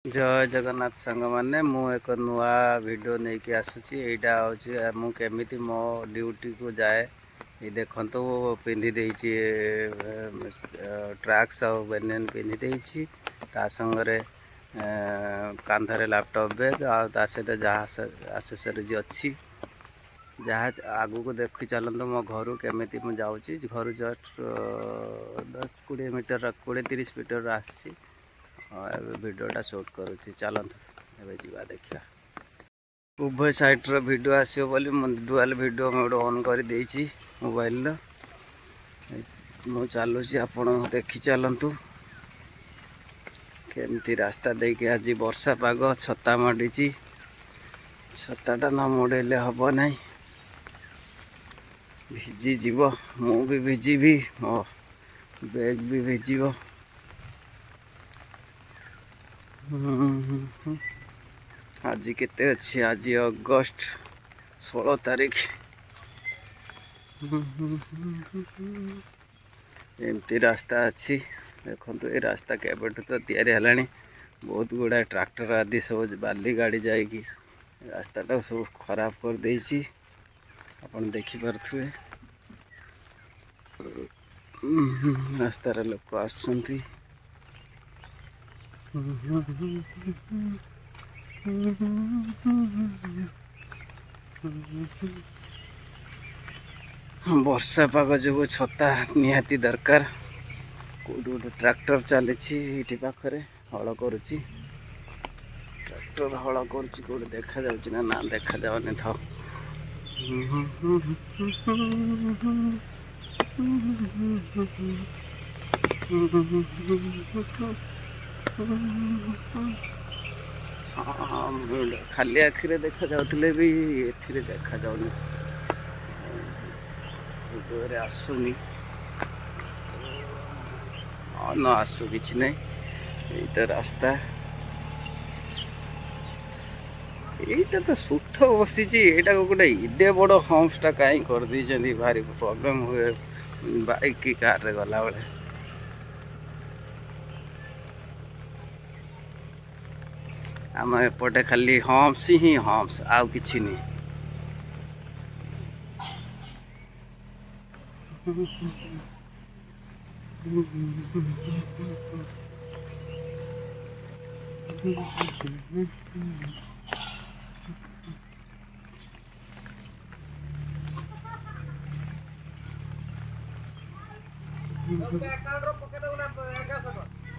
ଜୟ ଜଗନ୍ନାଥ ସାଙ୍ଗମାନେ, ମୁଁ ଏକ ନୂଆ ଭିଡ଼ିଓ ନେଇକି ଆସୁଛି। ଏଇଟା ହେଉଛି ମୁଁ କେମିତି ମୋ ଡ୍ୟୁଟିକୁ ଯାଏ। ଏଇ ଦେଖନ୍ତୁ, ପିନ୍ଧି ଦେଇଛି ଟ୍ରାକ୍ସ ଆଉ ବେନିୟନ୍ ପିନ୍ଧି ଦେଇଛି। ତା ସାଙ୍ଗରେ କାନ୍ଧରେ ଲାପଟପ୍ ବ୍ୟାଗ୍ ଆଉ ତା ସହିତ ଯାହା ଆସେସରିଜ୍ ଅଛି ଯାହା। ଆଗକୁ ଦେଖି ଚାଲନ୍ତୁ, ମୋ ଘରୁ କେମିତି ମୁଁ ଯାଉଛି। ଘରୁ ଜଷ୍ଟ 10-20 ମିଟର, 20-30 ମିଟର ଆସିଛି। ଏବେ ଭିଡ଼ିଓଟା ସୁଟ୍ କରୁଛି। ଚାଲନ୍ତୁ, ଏବେ ଯିବା, ଦେଖିବା। ଉଭୟ ସାଇଡ଼୍ର ଭିଡ଼ିଓ ଆସିବ ବୋଲି ମୁଁ ଡୁଆଲ୍ ଭିଡ଼ିଓ ମୁଁ ଗୋଟେ ଅନ୍ କରିଦେଇଛି ମୋବାଇଲର। ମୁଁ ଚାଲୁଛି, ଆପଣ ଦେଖି ଚାଲନ୍ତୁ କେମିତି ରାସ୍ତା ଦେଇକି। ଆଜି ବର୍ଷା ପାଗ, ଛତା ମାଡ଼ିଛି। ଛତାଟା ନ ମୋଡ଼େଇଲେ ହେବ ନାହିଁ, ଭିଜିଯିବ। ମୁଁ ବି ଭିଜିବି, ମୋ ବ୍ୟାଗ୍ ବି ଭିଜିବ। ଆଜି କେତେ ଅଛି? ଆଜି ଅଗଷ୍ଟ 16 ତାରିଖ। ଏମିତି ରାସ୍ତା ଅଛି, ଦେଖନ୍ତୁ। ଏ ରାସ୍ତା କେବେଠୁ ତ ତିଆରି ହେଲାଣି। ବହୁତ ଗୁଡ଼ାଏ ଟ୍ରାକ୍ଟର ଆଦି ସବୁ ବାଲି ଗାଡ଼ି ଯାଇକି ରାସ୍ତାଟା ସବୁ ଖରାପ କରିଦେଇଛି। ଆପଣ ଦେଖିପାରୁଥିବେ, ରାସ୍ତାରେ ଲୋକ ଆସୁଛନ୍ତି। ବର୍ଷା ପାଗ ଯୋଗୁଁ ଛତା ନିହାତି ଦରକାର। କେଉଁଠି ଗୋଟେ ଟ୍ରାକ୍ଟର ଚାଲିଛି ଏଇଠି ପାଖରେ, ହଳ କରୁଛି। ଟ୍ରାକ୍ଟର ହଳ କରୁଛି କେଉଁଠି, ଦେଖାଯାଉଛି ନା? ନା, ଦେଖାଯାଉନି, ଥାଉ। ହଁ, ଖାଲି ଆଖିରେ ଦେଖାଯାଉଥିଲେ ବି ଏଥିରେ ଦେଖାଯାଉନି, ଭିଡ଼ିଓରେ ଆସୁନି। ହଁ, ନ ଆସୁ, କିଛି ନାହିଁ। ଏଇ ତ ରାସ୍ତା। ଏଇଟା ତ ସୁଠ ବସିଛି। ଏଇଟାକୁ ଗୋଟେ ଏଡେ ବଡ଼ ହମ୍ପସଟା କାହିଁ କରିଦେଇଛନ୍ତି? ଭାରି ପ୍ରୋବ୍ଲେମ୍ ହୁଏ ବାଇକ୍ କି କାରରେ ଗଲାବେଳେ। ଆମ ଏପଟେ ଖାଲି ହମ୍ପସ ହିଁ ହମ୍ପସ, ଆଉ କିଛି ନାହିଁ।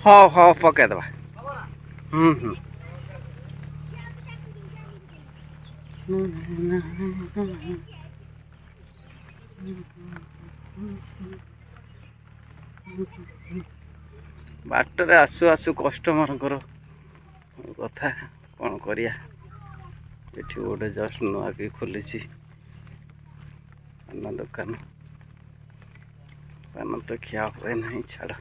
ହଉ ହଉ, ପକେଇଦେବା। ହୁଁ ହୁଁ ବାଟରେ ଆସୁ ଆସୁ କଷ୍ଟମରଙ୍କର କଥା, କ'ଣ କରିବା? ଏଠି ଗୋଟେ ଜଷ୍ଟ ନୂଆ କି ଖୋଲିଛି ପାନ ଦୋକାନ। ପାନ ତ ଖିଆ ହୁଏ ନାହିଁ, ଛାଡ଼।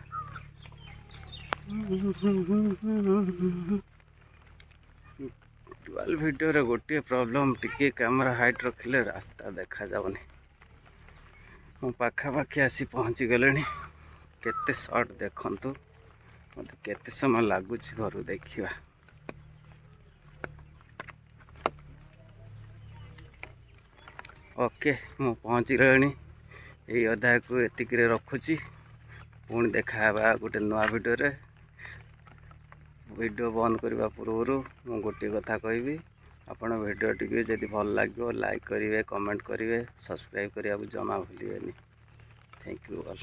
ଡୁଆଲ୍ ଭିଡ଼ିଓରେ ଗୋଟିଏ ପ୍ରୋବ୍ଲେମ୍, ଟିକିଏ କ୍ୟାମେରା ହାଇଟ୍ ରଖିଲେ ରାସ୍ତା ଦେଖାଯାଉନି। ମୁଁ ପାଖାପାଖି ଆସି ପହଞ୍ଚିଗଲିଣି। କେତେ ସର୍ଟ ଦେଖନ୍ତୁ, ମୋତେ କେତେ ସମୟ ଲାଗୁଛି ଘରୁ, ଦେଖିବା। ଓକେ, ମୁଁ ପହଞ୍ଚିଗଲିଣି। ଏଇ ଅଧ୍ୟାୟକୁ ଏତିକିରେ ରଖୁଛି। ପୁଣି ଦେଖା ହେବା ଗୋଟେ ନୂଆ ଭିଡ଼ିଓରେ। ଭିଡ଼ିଓ ବନ୍ଦ କରିବା ପୂର୍ବରୁ ମୁଁ ଗୋଟିଏ କଥା କହିବି। ଆପଣ ଭିଡ଼ିଓ ଟିକେ ଯଦି ଭଲ ଲାଗିବ, ଲାଇକ୍ କରିବେ, କମେଣ୍ଟ କରିବେ, ସବସ୍କ୍ରାଇବ୍ କରିବାକୁ ଜମା ଭୁଲିବେନି। Thank you all.